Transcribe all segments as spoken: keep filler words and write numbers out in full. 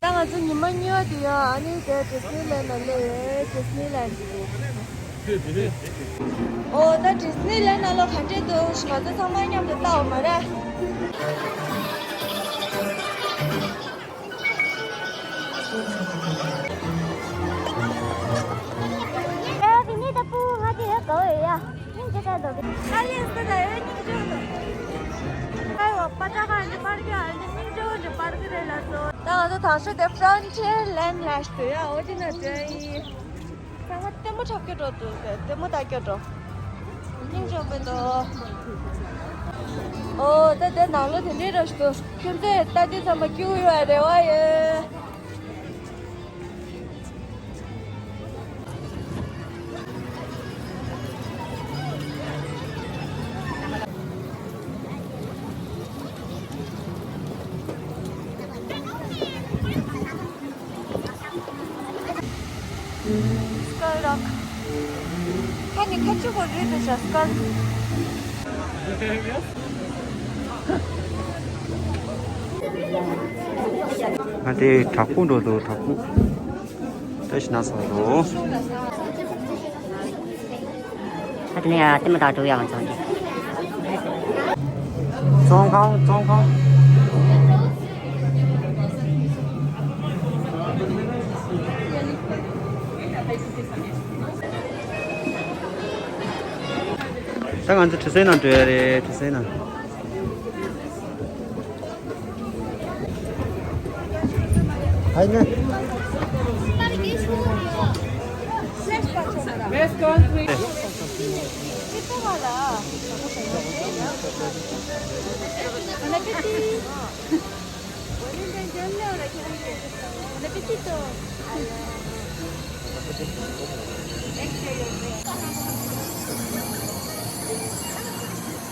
ད་ང་ཚོ་ཉི་མ་གཉིས་པ་དེ་ཡང་ཨ་ནི་དེ་ཌི་སི་ནི་ལན་ལ་སླེབས་ཡོད། ཌི་སི་ནི་ལན་དེ། ཨོ་ད་ཌི་སི་ནི་ལན་ནང་ལོགས་ག་འདྲས་འདུག་ང་ཚོ་ཚང་མ་མཉམ་དུ་ལྟ་འོ་མ་རེད། ཨེ་དེ་ནི་ད་སྤུ་ང་དེ་ཡོད་ག་བ་ཡོད་ཡ། སྙིང་རྗེ་ད་འདོད། ཨ་ལེ་སི་ད་ཡོད་སྙིང་རྗེ་འདོད། ཨ་ཡོ་པ་ད་ག་འདི་པར་གི་ཨ་འདི་སྙིང་རྗེ་འདི་པར་གི་རེད་ལ་སོ། ད་ང་ཚོ་དང་ཤོས་དེ་ཕྲོན་ཊི་ཡར་ལན་ལ་ཞུ་ཡ་འོ་དེ་ན་འདྲ་ཡི། ཚང་མ་ལྟད་མོ་འཁྲབ་ཀྱི་འགྲོ་འདུག་ལྟད་མོ་ལྟ་ཀྱི་འགྲོ། སྙིང་རྗེ་པོ་འདུག་ཨོ་ད་དེ་ནང་ལོགས་དེ་འདྲའི་རོ་ཞིག་འདུག་ཁྱོད་ཚོས་ལྟ་དུས་ཚང་མ་སྐྱིད་པོ་ཡོད་རེ་བ་ཡོད། སྐལ་རག་ཁ་ནི་ཁ་ཆུ་གོ་རུས་དུ་བྱ་སྐལ། ང་དེ་བྲག་ཕུག་འགྲོ་འདུག་བྲག་ཕུག་ད་ཤི་ན་སོང་འགྲོ། ཨ་དེ་ནས་ཡང་ལྟད་མོ་ལྟ་འགྲོ་ཡ་མ་ཚང་གི། བཙོན་ཁང་བཙོན་ཁང་། ད་ང་ཚོ་དྲི་ཟའི་ནང་འགྲོ་ཡ་རེད། དྲི་ཟའི་ནང་།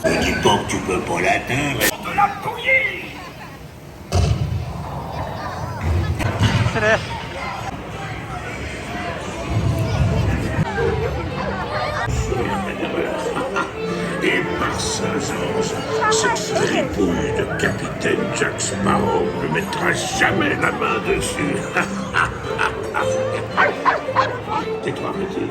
Ne dis pas que tu peux pas l'atteindre. Et par Saint-Georges, cette fripouille de capitaine Jack Sparrow ne mettra jamais la main dessus. Tais-toi, petit.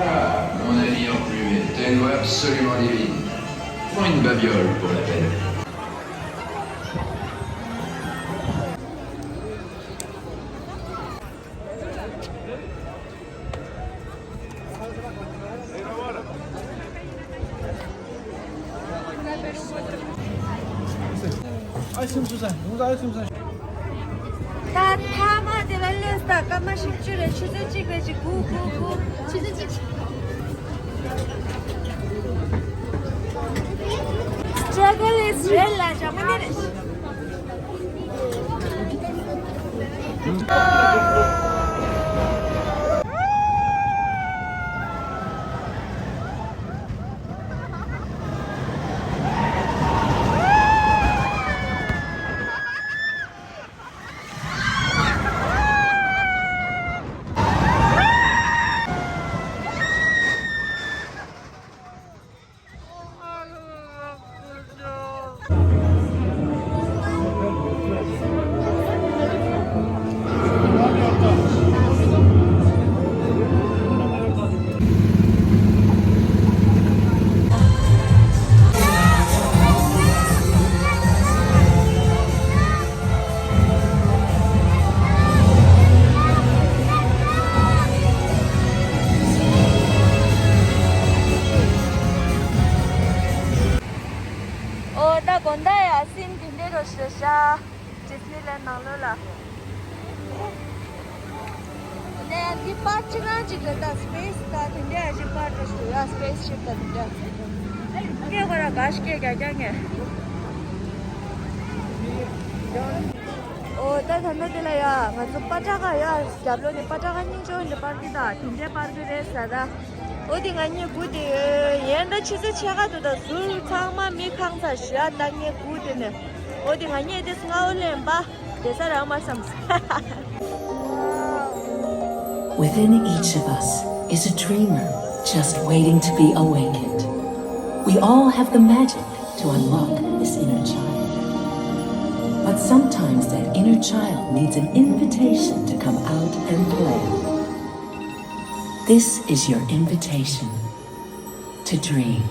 Ah, mon ami emplumé, t'as une voix absolument divine. Prends une babiole pour la peine. ད་ཐ་མ་དེ་ལ་སླེབས་ས་སྐར་མ་བཞི་བཅུ་རེད། ཆུ་ཚོད་གཅིག་རེད། ཅིག་དགུ་དགུ་དགུ། ཆུ་ཚོད་གཅིག Struggle is real ལ་ཞྭ་མོ་ནི་རེད། ཨོ་ད་དགོང་དག་ཡ་སིན་དེ་འདྲའི་རོ་ཞེ་ཤ། ཌི་སི་ནི་ལན་ནང་ལོགས་ལ། ནས་འདི་པར་གཅིག་རང་གཅིག་རེད། ད་སི་པེ་སི་ད་དེ་འདྲ་ཞིག་པར་འགྲོ་ཞུ་ཡ། སི་པེ་སི་ཤིབ་ད་དེ་འདྲ། སྐད་ཁོ་ར་ག་ཞིག་སྐད་རྒྱག་རྒྱག་ངས། ཨོ་ད་ད་ནོ་དེ་ལ་ཡ་ང་ཚོ་པ་ཏྲ་ག་ཡ་རྒྱབ་ལོགས་ནས་པ་ཏྲ་ག་སྙིང་ཅོ་འདི་པར་གི་ད་དེ་འདྲའི་པར་གི་རེད་ཟེར་ད། ཨོ་དེ་ང་གཉིས་སྒུག་དེ་ཡོད། ཡན་ད་ཆུ་ཚོད་ཕྱེད་ཀ་དུ་ད་ཟུར་ཚང་མ་མི་ཁང་ཚ་ཞུ་ཡ་ད་ངས་སྒུག་དེ་ནས། ཨོ་དེ་ང་གཉིས་དེ་སྔ་བོ་ལེན་པ་དེ་ས་རང་མ་བསམ། Within each of us is a dreamer just waiting to be awakened. We all have the magic to unlock this inner child. But sometimes that inner child needs an invitation to come out and play. This is your invitation to dream.